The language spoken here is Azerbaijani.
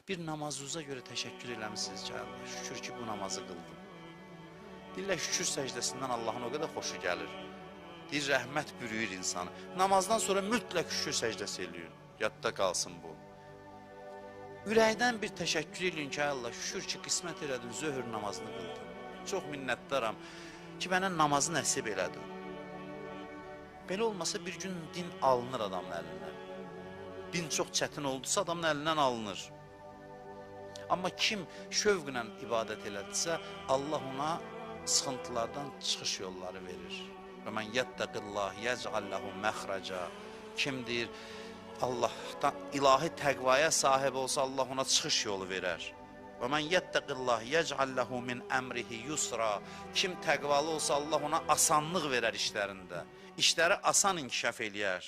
Bir namazınıza görə təşəkkür eləmisiniz ki, Allah, şükür ki, bu namazı qıldım. Deyirlər, şükür səcdəsindən Allahın o qədər xoşu gəlir. Deyir, rəhmət bürüyür insanı. Namazdan sonra mütləq şükür səcdəsi eləyin. Yadda qalsın bu. Ürəkdən bir təşəkkür eləyin ki, Allah, şükür ki, qismət elədin, zöhr namazını qıldım. Çox minnətdaram ki, mənə namazı nəsib elədin. Belə olmasa bir gün din alınır adamın əlindən. Din çox çətin oldusa adamın əlindən alınır. Amma kim şövqlə ibadət elədisə, Allah ona sıxıntılardan çıxış yolları verir. Və mən yəttəqillah yəc'al lehu məxraca. Kim deyir, Allahdan ilahi təqvaya sahib olsa, Allah ona çıxış yolu verər. Və mən yəttəqillah yəc'al lehu min əmrihi yusra. Kim təqvalı olsa, Allah ona asanlıq verər işlərində. İşləri asan inkişaf eləyər.